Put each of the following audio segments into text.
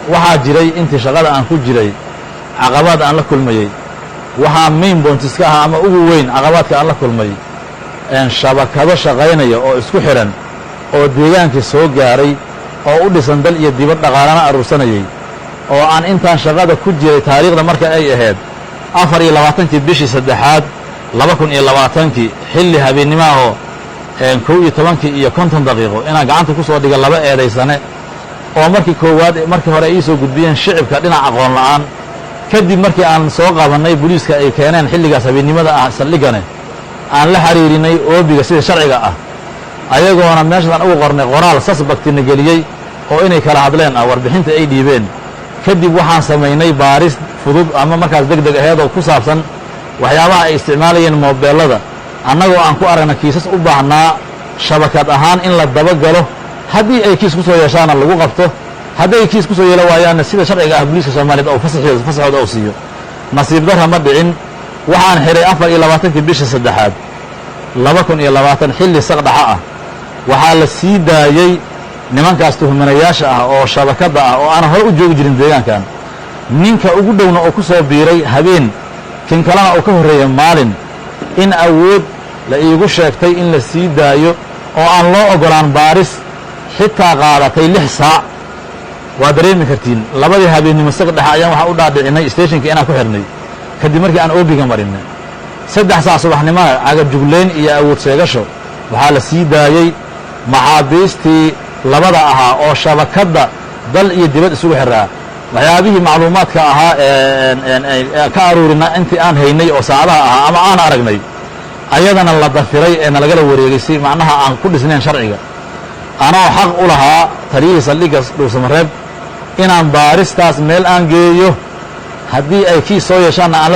Waxaa jiray intii shaqada aan ku jiray caqabaad aan la kulmayey. Waxaa main points ka ahaa ama ugu weyn caqabaadka aan la kulmay shabakado shaqaynaya oo isku xidhan oo deegaankii soo gaaray oo u dhisan dal iyo dibad, dhaqaalana aruursanayay, oo aan intaan shaqada ku jiray, taariikhda marka ay ahayd 24-kii bishii saddexaad 2020-kii, xilli habeennimahoo 11-kii iyo 50 daqiiqo, inaan gacanta ku soo dhiga laba eedaysane oo markii koowaad markii hore ay ii soo gudbiyeen shicibka dhinac aqoon la'aan. Kadib markii aan soo qabannay, booliiska ay keeneen xilligaas habeennimada ah saldhigane, aan la xiriirinay oobiga sida sharciga ah, ayagoona meeshaasaan ugu qornay qoraal suspect-ina geliyey oo inay kala hadleen ah warbixinta ay dhiibeen. Kadib waxaan samaynay baaris fudud ama markaas deg deg aheed oo ku saabsan waxyaabaha ay isticmaalayeen moobeellada, annagoo aan ku aragna kiisas u baahnaa shabakad ahaan in la dabagalo. Haddii ay kiis ku soo yeeshaana lagu qabto, hadday kiis ku soo yeelo waayaanna sida sharciga ah booliiska Soomaaliyeed oo fasaxooda oo siiyo. Nasiib darra, ma dhicin. Waxaan xidhay 24-kii bishii saddexaad 2020, xilli saqdhaxa ah. Waxaa la sii daayey nimankaas tuhmanayaasha ah oo shabakadda ah oo aanan hore u joogi jirin deegaankan, ninka ugu dhowna oo ku soo biiray habeen, kin kalena oo ka horreeya maalin, in awood la iigu sheegtay in la sii daayo oo aan loo oggolaan baaris xitaa qaadatay 6 saac. Waa dareemi kartiin, labadii habeennimo saqdhexa ayaan waxaan u dhaadhicinay station-ka inaan ku xidhnay. Kadib markii aan oobiga marinay, 3 saac subaxnimona cagajugleyn iyo awood sheegasho waxaa la sii daayey maxaabiistii labada ahaa oo shabakadda dal iyo dibad isugu xiraa. Waxyaabihii macluumaadka ahaa ee ka aruurina intii aan haynay oo saacadaha ahaa ama aan aragnay, ayadana la dafiray ee nalagala wareegay si macnaha aan ku dhisnayn sharciga, anoo xaq u lahaa taliyihii saldhigga Dhuusamareeb inaan baaristaas meel aan geeyo, haddii ay kiis soo yeeshaanna aan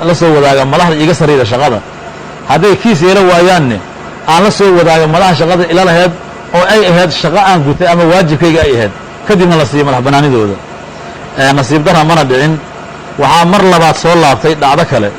la soo wadaaga madaxda iiga sarrayda shaqada, hadday kiis yeelo waayaanne aan la soo wadaaga madaxa shaqada ila laheyd oo ay ahayd shaqo aan gutay ama waajibkayga ay ahayd, kadibna la siiyo madax bannaanidooda. Nasiib darra, mana dhicin. Waxaa mar labaad soo laabtay dhacdo kale.